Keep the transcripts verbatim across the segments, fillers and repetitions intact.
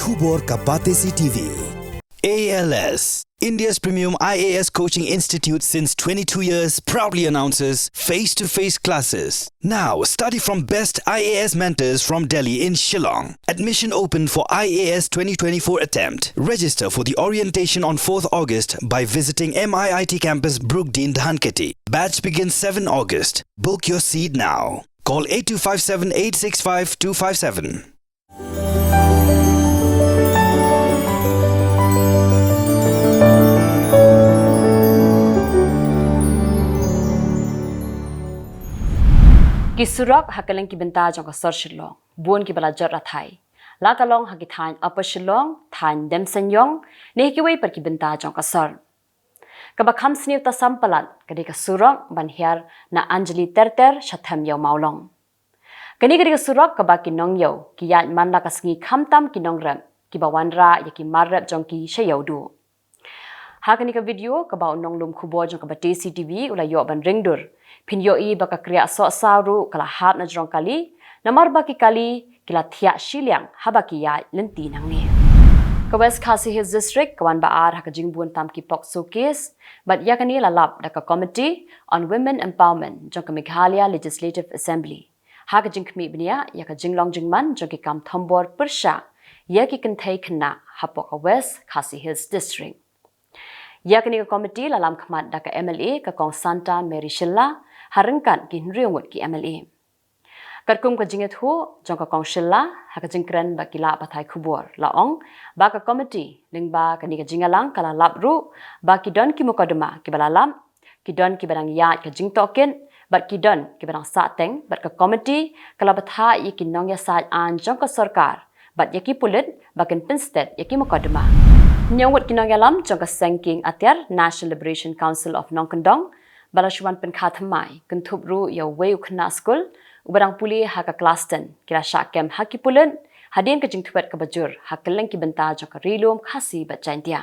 Khubor ka Batesi T V. A L S, India's premium I A S coaching institute since twenty-two years, proudly announces face-to-face classes. Now, study from best I A S mentors from Delhi in Shillong. Admission open for I A S twenty twenty-four attempt. Register for the orientation on fourth August by visiting M I I T campus, Brookdean, Dhankheti. Batch begins seven August. Book your seat now. Call eight two five seven eight six five two five seven. Ki surok ha kylleng ki bynta jong ka sor Shillong, bun kiba la jot rathai, la ka long ha ki thaiñ Upper Shillong, thaiñ Demsenyong, ne ha kiwei pat ki bynta jong ka sor. Kaba kham sniew tasam palat ka dei ka surok ban hiar na Anjali Terter sha them ïew Mawlong. Kane ka dei ka surok kaba ki nongïew ki ïaid man la ka sngi, khamtam ki nongrep kiba wanrah ïa ki mar rep jong ki sha ïew duh. Ha kane ka video kaba u nonglum khubor jong ka Batesi T V u la ïoh ban ring dur, phin ïohi ba ka kriah sohsaw ruh ka la hap na jrong kali, namar ba ki kali ki la thiah shiliang haba ki ïaid lynti nangne. Ka West Khasi Hills District ka wan ba ar ha ka jingbun tam ki POCSO case, bad ïa kane la lap da ka Committee on Women Empowerment jong ka Meghalaya Legislative Assembly ha ka jingkhmih bniah ïa ka jinglong jingman jong ki kam thombor pyrshah ïa ki kynthei khynnah hapoh ka West Khasi Hills District. Ïa kane ka committee la lam khmat da ka M L A ka Kong Santa Mary Shylla, ha ryngkat ki hynriew ngut ki M L A. Katkum ka jingïathuh jong ka Kong Shylla ha ka jingkren bad ki lad pathai khubor, la ong ba ka committee lyngba kane ka jingïalang ka la lap ruh ba ki don ki mukotduma kiba la lap, ki don kiba dang ïaid ka jingtohkit, bad ki don kiba dang sahteng, bad ka committee ka la bthah ïa ki nongïasaid aiñ jong ka sorkar bad ïa ki pulit ba kin pynsted ïa ki mukotduma. Hynñiew ngut ki nongïalam jong ka seng kieng atiar National Liberation Council of Nongkyndong ba la shu wan pynkha thymmai, kynthup ruh ïa uwei u khynnah skul uba dang pule ha ka klas ten, ki la shah kem ha ki pulit hadien ka jingthwet kaba jur ha kylleng ki bynta jong ka Ri Lum Khasi bad Jaintia.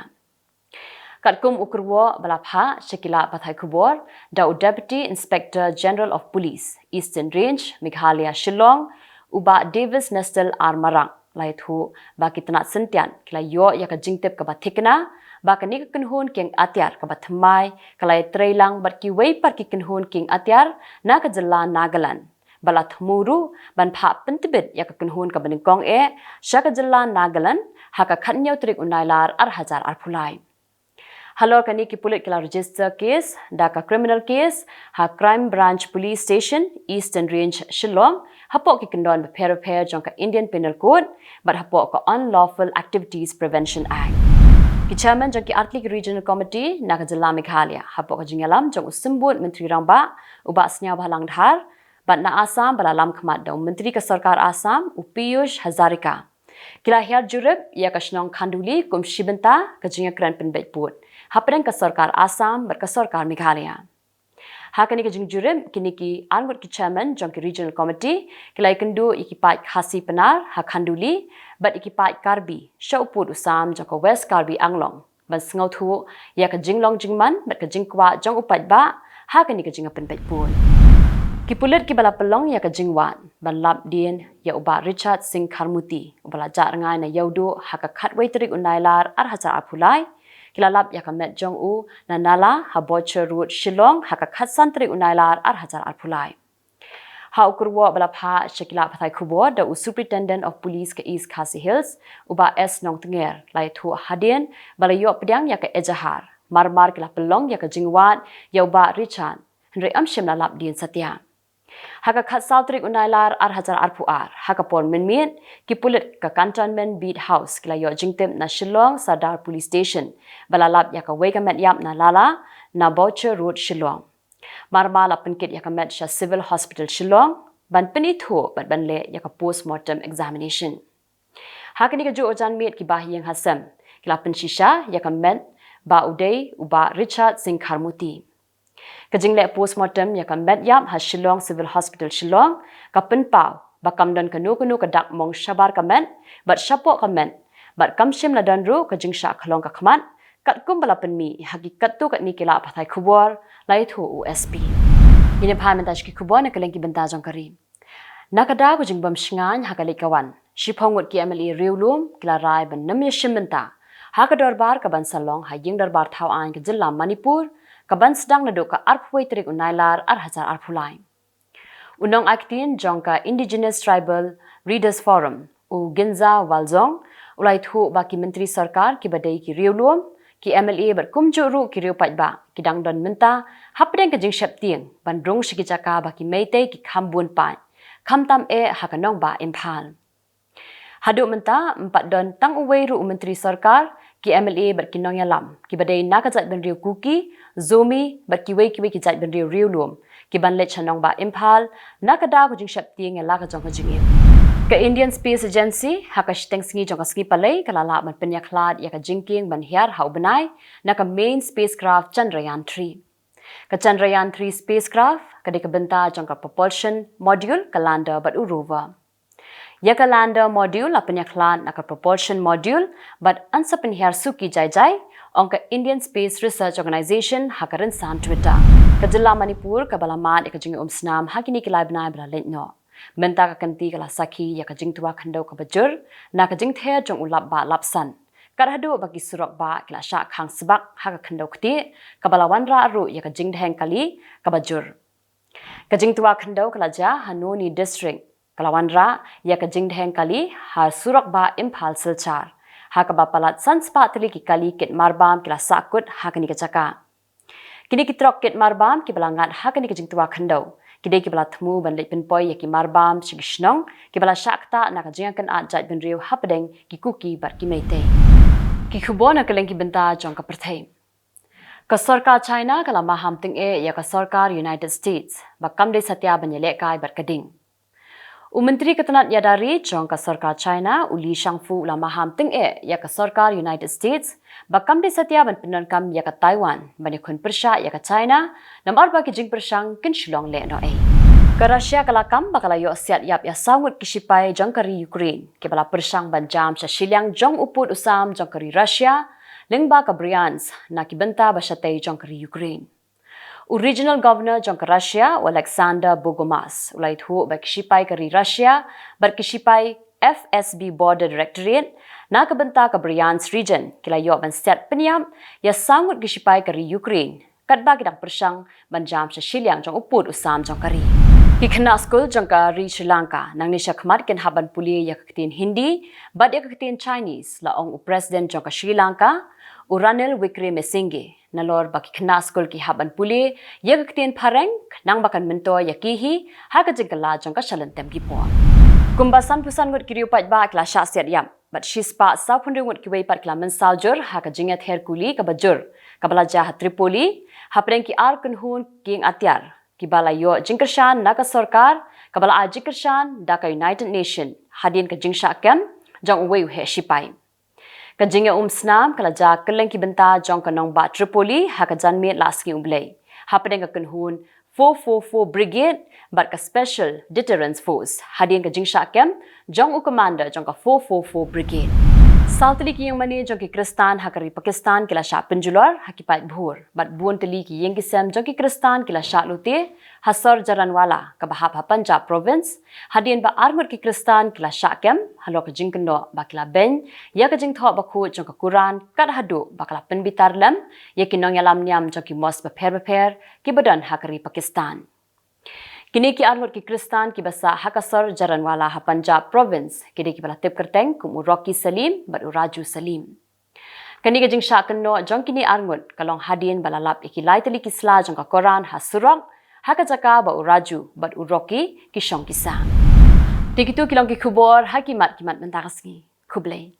Katkum u kyrwoh ba la phah sha ki lad pathai khubor da u Deputy Inspector General of Police, Eastern Range, Meghalaya, Shillong, u Bah Davis Nestle R Marak, la ïathuh ba ki tnat syntiat ki la ïoh ïa ka jingtip kaba thikna ba kane ka kynhun kieng atiar kaba thymmai ka la ïatreilang bad kiwei pat ki kynhun kieng atiar na ka jylla Nagaland, ba la thmu ruh ban phah pyntbit ïa ka kynhun kaba nyngkong eh sha ka jylla Nagaland ha ka khathynñiew tarik u Nailar ar hajar arphew lai. Halor kane ki pulit ki la register case da ka criminal case ha Crime Branch Police Station, Eastern Range, Shillong, hapoh ki kyndon bapher bapher jong ka Indian Penal Code bad hapoh ka Unlawful Activities Prevention Act. Ki chairman jong ki artylli ki Regional Committee na ka jylla Meghalaya, hapoh ka jingïalam jong u Symbud Myntri Rangbah u Bah Sniawbhalang Dhar, bad na Assam ba la lam khmat da u Myntri ka Sorkar Assam u Piyush Hazarika, ki la hiar jurip ïa ka shnong Khanduli kum shi bynta ka jingïakren pynbeit pud hapdeng ka Sorkar Assam bad ka Sorkar Meghalaya. Ha kane ka jingjurip, kine ki arngut ki chairman jong ki Regional Committee ki la ïakynduh ïa ki paid Khasi Pnar ha Khanduli bad ïa ki paid Karbi sha u pud u sam jong ka West Karbi Anglong ban sngewthuh ïa ka jinglong jingman bad ka jingkwah jong u paidbah ha kane ka jingïapynbeit pud. Ki pulit kiba la pynlong ïa ka jingwad ban lap dien ïa u Bah Richard Singh Kharmuti uba la jah rngai na ïew duh ha ka khatwei tarik u Nailar ar hajar arphew lai, ki la lap ïa ka met jong u na nala ha Boucher Road, Shillong, ha ka khatsan tarik u Nailar ar hajar arphew lai. Ha u kyrwoh ba la phah sha ki lad pathai khubor da u Superintendent of Police ka East Khasi Hills u Bah S Nongtnger, la ïathuh hadien ba la ïoh pdiang ïa ka ejahar, mar mar ki la pynlong ïa ka jingwad ïa u Bah Richard, hynrei ym shym la lap dien satia. Ha ka khatsaw tarik u Nailar ar hajar arphew ar, ha ka por mynmiet, ki pulit ka Cantonment Beat House ki la ïoh jingtip na Shillong Sadar Police Station ba la lap ïa kawei ka met ïap na lala na Boucher Road, Shillong. Mar mar la pynkit ïa ka met sha Civil Hospital Shillong ban pynithuh bad ban leh ïa ka postmortem examination. Ha kane kajuh ka janmiet, ki bahaïing hasem ki la pynshisha ïa ka met ba u dei u Bah Richard Singh Kharmuti. Ka jingleh postmortem ïa ka met ïap ha Shillong Civil Hospital Shillong ka pynpaw ba kam don kano kano ka dak mong shabar ka met bad shapoh ka met, bad kam shym la don ruh ka jingshah khlong ka khmat, katkum ba la pynmih ha ki katto katne ki lad pathai khubor, la ïathuh u S P. Ngin ïa phai mynta sha ki khubor na kylleng ki bynta jong ka ri. Na ka daw ka jingbym shngaiñ ha ka leit ka wan, Shiphew ngut ki M L A riewlum ki la rai ban nym ïashim bynta ha ka dorbar kaban sa long ha ïing dorbar thaw aiñ ka jylla Manipur, kaban sdang naduh ka arphew tarik u Nailar ar hajar arphew lai. U nongai ktien jong ka Indigenous Tribal Leaders Forum, u Ginza Walzong, u la ïathuh ba ki myntri sorkar kiba dei ki riewlum, ki M L A bad kumjuh ruh ki riew paidbah ki dang don mynta hapdeng ka jingsheptieng ban rung sha ki jaka ba ki Meitei ki kham bun paid, khamtam eh ha ka nongbah Imphal. Haduh mynta ym pat don tang uwei ruh u myntri sorkar, ki M L A bad ki nongïalam kiba dei na ka jaitbynriew Kuki, Zomi bad kiwei kiwei ki jaitbynriew riewlum kiban leit sha nongbah Imphal na ka daw ka jingsheptieng ïa la ka jong ka jingim. Ka Indian Space Agency ha ka shiteng sngi jong ka sngi Palei ka la lah ban pynïakhlad ïa ka jingkieng ban hiar ha u bnai na ka main spacecraft Chandrayaan three. Ka Chandrayaan three spacecraft ka dei ka bynta jong ka propulsion module, ka lander bad u rover. Ïa ka lander module la pynïakhlad na ka propulsion module bad yn sa pynhiar suki jai jai, ong ka Indian Space Research Organisation ha ka rynsan Twitter. Ka jylla Manipur kaba la mad ïa ka jingïaumsnam ha kine ki lai bnai ba la leit noh. Mynta ka kynti ka la sakhi ïa ka jingtwa khyndew kaba jur na ka jingther jong u lapbah lapsan, kat haduh ba ki surok bah ki la shah khang sbak ha ka khyndew ktieh, kaba la wanrah ruh ïa ka jingdheng kali kaba jur. Ka jingtwa khyndew ka la jia ha Noni District, ka la wanrah ïa ka jingdheng kali ha surok bah Imphal Silchar, ha kaba palat san spah tylli ki kali kit marbam ki la sahkut ha kane ka jaka. Kine ki trok kit marbam kiba la ngat ha kane ka jingtwa khyndew ki dei kiba la thmu ban leit pynpoi ïa ki marbam sha ki shnong kiba la shah ktah na ka jingïakynad jaitbynriew hapdeng ki Kuki bad ki Meitei. Ki khubor na kylleng ki bynta jong ka pyrthei. Ka sorkar China ka la maham tyngeh ïa ka sorkar United States ba kam dei satia ban ïalehkai bad ka ding. U Myntri ka tnat ïada ri jong ka sorkar China, u Li Shangfu, u la maham tyngeh ïa ka sorkar United States ba kam dei satia ban pyndonkam ïa ka Taiwan ban ïakhun pyrshah ïa ka China, namar ba ki jingpyrshang kin shu long lehnohei. Ka Russia ka la kam ba ka la ïoh siat ïap ïa saw ngut ki shipai jong ka ri Ukraine kiba la pyrshang ban jam sha shiliang jong u pud u sam jong ka ri Russia, lyngba ka Bryansk, na ki bynta ba shatei jong ka ri Ukraine. U Regional Governor jong ka Russia, u Alexander Burgomas, u la ïathuh ba ki shipai ka ri Russia bad ki shipai F S B Border Directorate na ka bynta ka Bryansk Region ki la ïoh ban siat pynïap ïa saw ngut ki shipai ka ri Ukraine katba ki dang pyrshang ban jam sha shiliang jong u pud u sam jong ka ri. Ki khynnah skul jong ka ri Sri Lanka nangne shakhmat kin hap ban pule ïa ka ktien Hindi bad ïa ka ktien Chinese, la ong u President jong ka Sri Lanka, u Ranil Wickremesinghe, nalor ba ki khynnah skul ki hap ban pule ïa ka ktien Phareng khnang ba kan myntoi ïa ki hi ha ka jingkylla jong ka shalynter ki por. Kumba sanphew san ngut ki riew paidbah ki la shah siat ïap bad shispah sawphew hynriew ngut kiwei pat ki la mynsaw jur ha ka jingïather kuli kaba jur kaba la jia ha Tripoli, hapdeng ki ar kynhun kieng atiar kiba la ïoh jingkyrshan na ka sorkar, kaba la ai jingkyrshan da ka United Nation hadien ka jingshah kem jong uwei u heh shipai. Ka jingïaumsnam ka la jia kylleng ki bynta jong ka nongbah Tripoli ha ka janmiet la sngi U Blei, hapdeng ka kynhun four four four Brigade bad ka Special Deterrence Force, hadien ka jingshah kem jong u commander jong ka four four four Brigade. Saw tylli ki ïingmane jong ki Khristan ha ka ri Pakistan ki la shah pynjulor ha ki paidbhur bad bun tylli ki ïing ki sem jong ki Khristan ki la shah lute ha sor Jallianwala kaba hap ha Punjab Province, hadien ba ar ngut ki Khristan ki la shah kem halor ka jingkynnoh ba ki la beiñ ïa ka jingthoh bakhuid jong ka Quran kat haduh ba ka la pynbitar lem ïa ki nongïalam niam jong ki mosque bapher bapher kiba don ha ka ri Pakistan. Kine ki ar ngut ki Khristan kiba sah ha ka sor Jallianwala ha Punjab Province ki dei kiba la tip kyrteng kum u Rocky Salim bad u Raju Salim. Kane ka jingshah kynnoh jong kine ar ngut ka long hadien ba la lap ïa ki lai tylli ki sla jong ka Quran ha surok, ha ka jaka ba u Raju bad u Rocky ki shong ki sah. Te kito ki long ki khubor ha ki mat ki mat mynta ka sngi. Khublei.